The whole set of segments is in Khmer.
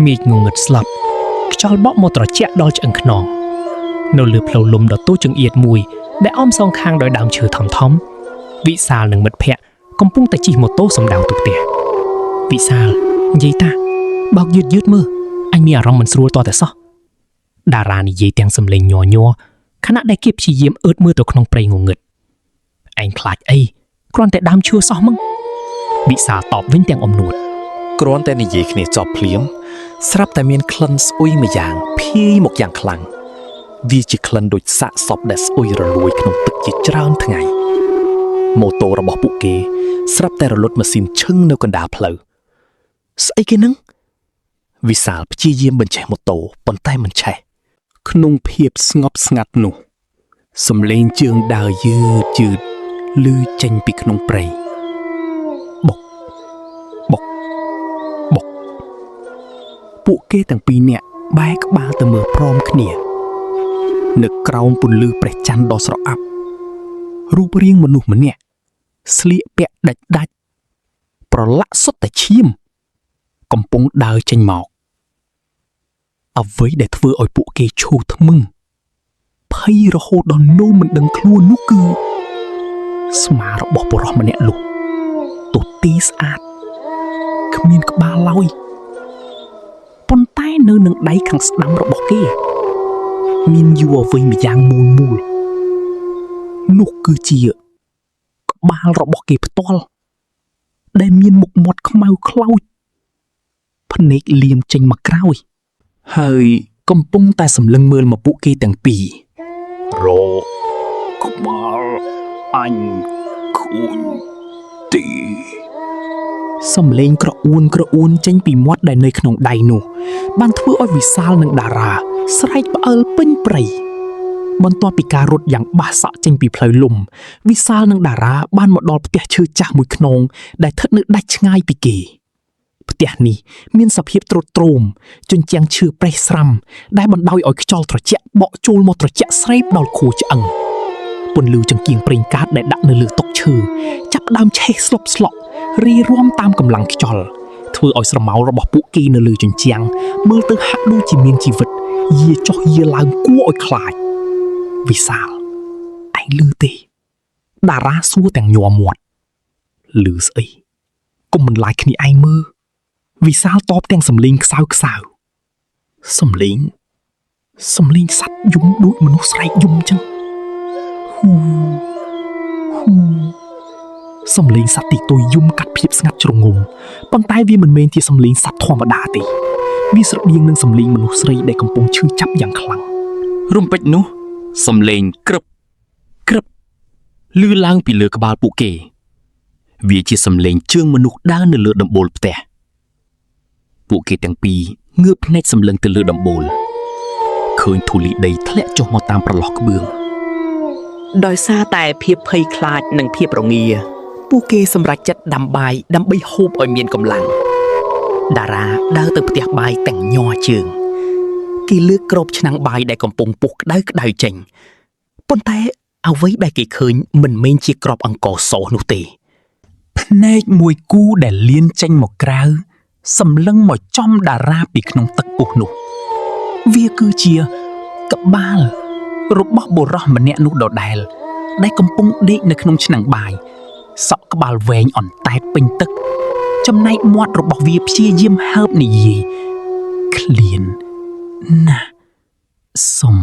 មេឃងងឹតស្លប់ខ្យល់បក់មកត្រជាក់ដល់ឆ្អឹងខ្នងនៅលើផ្លូវលំដ៏តូចចង្អៀតមួយដែលអមសងខាងដោយដើមឈើធំធំវិសាលនិងមិត្តភ័ក្តិកំពុងតែជិះម៉ូតូសំដៅទៅផ្ទះវិសាលនិយាយតាបោកយឺតយឺតមើលអញមានអារម្មណ៍មិនស្រួលតតែសោះតារានិយាយទាំងសំឡេងញ័រញ័រខណៈដែលគេព្យាយាមអើតមើលទៅក្នុងព្រៃងងឹតឯងខ្លាចអីគ្រាន់តែដើមឈើសោះមឹងវិសាលតបវិញទាំងអំនួត គ្រាន់តែនិយាយគ្នាចប់ភ្លាមស្រាប់តែមានក្លិនស្អុយម្យ៉ាងភាយមកយ៉ាងខ្លាំងវាជាក្លិនដូចសាកសពដែលស្អុយរលួយក្នុងទឹកជាច្រើនថ្ងៃម៉ូតូរបស់ពួកគេស្រាប់តែរលត់ម៉ាស៊ីនឈឹងនៅកណ្ដាលផ្លូវស្អីគេនឹងវិសាលព្យាយាមបញ្ឆេះម៉ូតូប៉ុន្តែមិនឆេះ ក្នុងភាពស្ងប់ស្ងាត់នោះ សំឡេងជើងដើរយឺតយឺតឮចេញពីក្នុងព្រៃបុកបុកបុកពួកគេទាំងពីរនាក់បែរក្បាលទៅមើលព្រមគ្នា នៅក្រោមពន្លឺព្រះច័ន្ទដ៏ស្រអាប់រូបរាងមនុស្សម្នាក់ស្លៀកពាក់ដាច់ដាច់ប្រឡាក់សុទ្ធតែឈាម កំពុងដើរចេញមក អ្វីដែលធ្វើឲ្យពួកគេឈូថ្មឹងភ័យរហូតដល់នោមមិនដឹងខ្លួននោះគឺ ស្មារបស់បុរសម្នាក់នោះទទេស្អាតគ្មានក្បាលឡើយប៉ុន្តែនៅនឹងដៃខាងស្ដាំរបស់គេ មានយុវវ័យម្យ៉ាងមូលមូលនោះគឺជា ក្បាលរបស់គេផ្ទាល់ដែលមានមុខមាត់ខ្មៅខ្លោចភ្នែកលៀមចេញមកក្រោយ ហើយកំពុងតែសម្លឹងមើលមកពួកគេទាំងពីរ រកក្បាលអញខូនទី សំឡេងក្រអួនក្រអួនចេញពីមាត់ដែលនៅក្នុងដៃនោះ បានធ្វើឲ្យវិសាលនិងតារា ស្រែកផ្អើលពេញព្រៃបន្ទាប់ពីការរត់យ៉ាងបាសសក់ចេញពីផ្លូវលំវិសាលនិងតារាបានមកដល់ផ្ទះឈើចាស់មួយខ្នងដែលស្ថិតនៅដាច់ឆ្ងាយពីគេផ្ទះនេះមានសភាពទ្រុឌទ្រោមជញ្ជាំងឈើប្រេះស្រាំដែលបណ្ដោយឲ្យខ្យល់ត្រជាក់បក់ចូលមកត្រជាក់ស្រេបដល់ខួរឆ្អឹងពន្លឺចង្គៀងប្រេងកាតដែលដាក់នៅលើតុឈើចាប់ផ្ដើមឆេះស្លុបស្លក់ រីរាំតាមកម្លាំងខ្យល់ធ្វើឲ្យស្រមោលរបស់ពួកគេនៅលើជញ្ជាំងមើលទៅហាក់ដូចជាមានជីវិតយាចុះយាឡើងគួរឲ្យខ្លាចវិសាលឯងលឺទេតារាសួរទាំងញ័រមាត់លឺស្អីកុំមិនឡាយគ្នាឯងមើលវិសាលតបទាំងសំឡេងខ្សៅខ្សៅសំឡេងសំឡេងសត្វយំដូចមនុស្សស្រែកយំចឹងហ៊ូហ៊ូ សំឡេងសត្វទីទុយយំកាត់ភាពស្ងាត់ជ្រងំប៉ុន្តែវាមិនមែនជាសំឡេងសត្វធម្មតាទេវាស្រដៀងនឹងសំឡេងមនុស្សស្រីដែលកំពុងឈឺចាប់យ៉ាងខ្លាំង រំពេចនោះសំឡេងក្រឹបក្រឹបលឺឡើងពីលើក្បាលពួកគេ វាជាសំឡេងជើងមនុស្សដើរនៅលើដំបូលផ្ទះពួកគេទាំងពីរងើបភ្នែកសម្លឹងទៅលើដំបូលឃើញធូលីដីធ្លាក់ចុះមកតាមប្រឡោះក្បឿង ដោយសារតែភាពភ័យខ្លាចនិងភាពរងាពួកគេសម្រេចចិត្តដាំបាយដើម្បីហូបឲ្យមានកម្លាំងតារាដើរទៅផ្ទះបាយទាំងញ័រជើងគេលើកគ្របឆ្នាំងបាយដែលកំពុងពុះក្តៅក្តៅចេញប៉ុន្តែអ្វីដែលគេឃើញមិនមែនជាក្របអង្ករសនោះទេ ភ្នែកមួយគូដែលលៀនចេញមកក្រៅសម្លឹងមកចំតារាពីក្នុងទឹកពុះនោះ វាគឺជាក្បាលរបស់បុរសម្នាក់នោះដដែល ដែលកំពុងដេកនៅក្នុងឆ្នាំងបាយសក់ក្បាលវែងអន្តែតពេញទឹក ចំណែកមាត់របស់វាព្យាយាមហើបនិយាយឃ្លានណាស់សុំ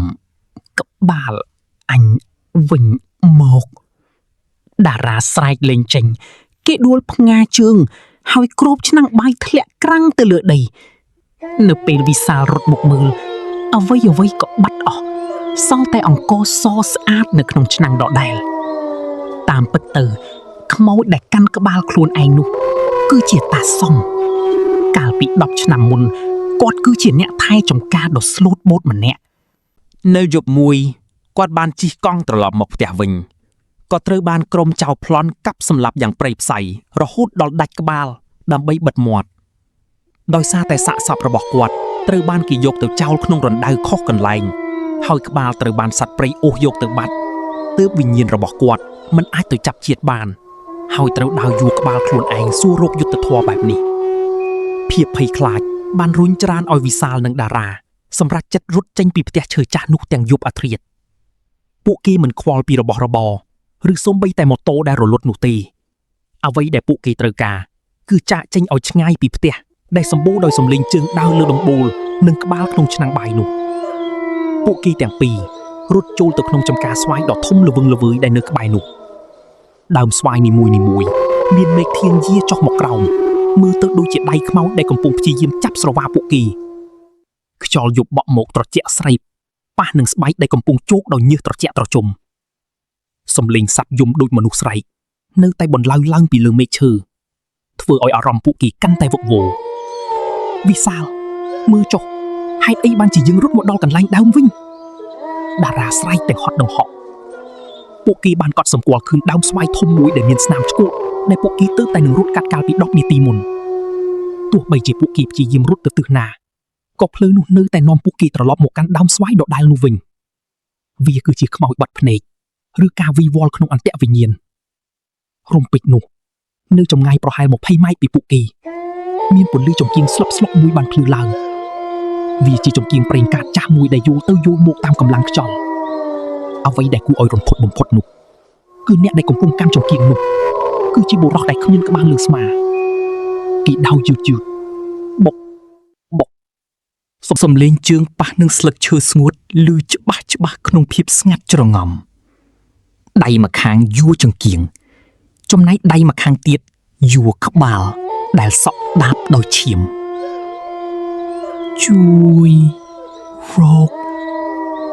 ក្បាលអញវិញមក តារាស្រែកលេងចេញ គេដួលផ្ងាជើង ហើយគ្របឆ្នាំងបាយធ្លាក់ក្រាំងទៅលើដី នៅពេលវិសាលរត់មកមើលអ្វីអ្វីក៏បាត់អស់សល់តែអង្ករសស្អាតនៅក្នុងឆ្នាំងដដែល តាមពិតទៅ ខ្មោចដែលកាន់ក្បាលខ្លួនឯងនោះ គឺជាតាសំកាលពី10ឆ្នាំមុនគាត់គឺជាអ្នកថែចំការដ៏ស្លូតបូតម្នាក់ នៅយប់មួយគាត់បានជិះកង់ត្រឡប់មកផ្ទះវិញក៏ត្រូវបានក្រុមចៅប្លន់កាប់សម្លាប់យ៉ាងព្រៃផ្សៃរហូតដល់ដាច់ក្បាលដើម្បីបិទមាត់ដោយសារតែសាកសពរបស់គាត់ត្រូវបានគេយកទៅចោលក្នុងរណ្ដៅខុសកន្លែងហើយក្បាលត្រូវបានសត្វព្រៃអូសយកទៅបាត់ទើបវិញ្ញាណរបស់គាត់មិនអាចទៅចាប់ជាតិបាន ហើយត្រូវដើរយួរក្បាលខ្លួនឯងសួររកយុត្តិធម៌បែបនេះភាពភ័យខ្លាច បានរុញច្រានឲ្យវិសាលនិងតារាសម្រាប់ចិត្តរត់ចេញពីផ្ទះឈើចាស់នោះទាំងយប់អាធ្រាត្រពួកគេមិនខ្វល់ពីរបស់របរឬសូម្បីតែម៉ូតូដែលរលត់នោះទេអ្វីដែលពួកគេត្រូវការគឺចាកចេញឲ្យឆ្ងាយពីផ្ទះដែលសម្បូរដោយសម្លេងជើងដើរលើដំបូលនិងក្បាលក្នុងឆ្នាំងបាយនោះពួកគេទាំងពីររត់ចូលទៅក្នុងចំការស្វាយដ៏ធំល្វឹងល្វើយដែលនៅក្បែរនោះដើមស្វាយនីមួយៗមានមេឃធាងយាចុះមកក្រោមមើលទៅដូចជាដៃខ្មោចដែលកំពុងព្យាយាមចាប់ស្រវាពួកគេខ្យល់យប់បក់មកត្រជាក់ស្រីប៉ះនឹងស្បែកដែលកំពុងជោកដោយញើសត្រជាក់ត្រជុំសំឡេងសัตว์យំដូចមនុស្សស្រែកនៅតែបន្លៅឡើងពីលើមេឃឈើធ្វើឲ្យអារម្មណ៍ពួកគេកាន់តែវឹកវរវិសាលមើលចុះហេតុអីបានជាយើងរត់មកដល់កន្លែងដើមវិញតារាស្រែកទាំងហត់ដង្ហក់ពួកគេបានកត់សម្គាល់ឃើញដើមស្វាយធំមួយដែលមានស្នាមឆ្កួតដែលពួកគេទើបតែនឹងរត់កាត់កាលពី10នាទីមុនទោះបីជាពួកគេព្យាយាមរត់ទៅទិសណាក៏ភ្លើងនោះនៅតែនាំពួកគេត្រឡប់មកកាន់ដើមស្វាយដដែលនោះវិញវាគឺជាខ្មោចបាត់ភ្នែកឬការវីវល់ក្នុងអន្តៈវិញ្ញាណរំពេចនោះនៅចម្ងាយប្រហែល20ម៉ែត្រពីពួកគេមានពន្លឺចង្គៀងស្លុបស្លុកមួយបានភ្លឺឡើងវាជាចង្គៀងប្រេងកាតចាស់មួយដែលយូរទៅយូរមកតាមកម្លាំងខ្យល់អ្វីដែលគួរឲ្យរន្ធត់បំផុតនោះគឺអ្នកដែលកំពុងកាន់ចង្គៀងនោះគឺជាបុរសដែលគ្មានក្បាលលើស្មាគេដៅយឺតយឺតបុកបុក សំលេងជើងប៉ះនឹងស្លឹកឈើស្ងួតឮច្បាស់ច្បាស់ក្នុងភាពស្ងាត់ជ្រងំដៃម្ខាងយួរចង្គៀងចំណែកដៃម្ខាងទៀតយួរក្បាលដែលសក់ដាបដោយឈាមជួយរក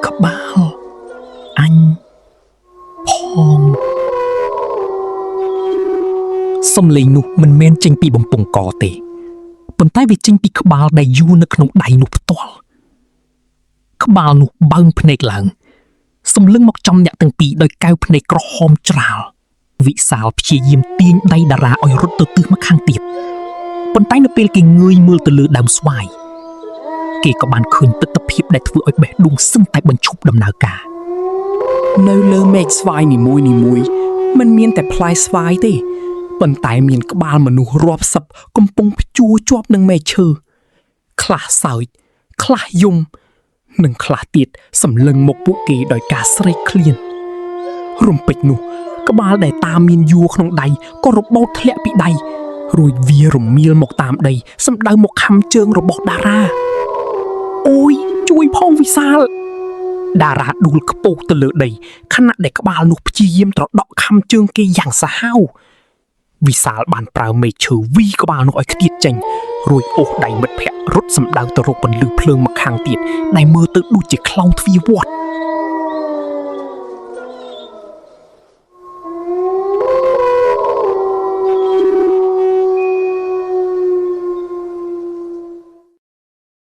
ក្បាលអញផងសំលេងនោះមិនមែនចេញពីបំពង់កទេប៉ុន្តែវាចេញពីក្បាលដែលយួរនៅក្នុងដៃនោះផ្ទាល់ក្បាលនោះបើងភ្នែកឡើងសម្លឹងមកចំអ្នកទាំងពីរដោយកែវភ្នែកក្រហមច្រាលវិសាលព្យាយាមទាញដៃតារាឲ្យរត់ទៅទិសម្ខាងទៀតប៉ុន្តែនៅពេលគេងើយមើលទៅលើដើមស្វាយគេក៏បានឃើញទិដ្ឋភាពដែលធ្វើឲ្យបេះដូងសឹងតែបញ្ឈប់ដំណើរការ នៅលើមេឃស្វាយនីមួយនីមួយៗមិនមានតែផ្លែស្វាយទេប៉ុន្តែមានក្បាលមនុស្សរាប់សិបកំពុងព្យួរជាប់នឹងមែកឈើខ្លះសើចខ្លះយំនិងខ្លះទៀតសម្លឹងមកពួកគេដោយការស្រេកឃ្លានរំពេចនោះ ក្បាលដែលតាមមានយួរក្នុងដៃក៏របូតធ្លាក់ពីដៃរួចវារមៀលមកតាមដីសម្ដៅមកខំជើងរបស់តារាអូយជួយផងវិសាល តារាដួលខ្ពោកទៅលើដីខណៈដែលក្បាលនោះព្យាយាមត្រដក់ខំជើងគេយ៉ាងសាហាវវិសាលបានប្រើមែកឈើវីក្បាលនោះឲ្យខ្ទាតចេញរួចអូសដៃមិត្តភ័ក្តិរត់សម្ដៅទៅរកពន្លឺភ្លើងម្ខាងទៀតដែលមើលទៅដូចជាខ្លោងទ្វារវត្ត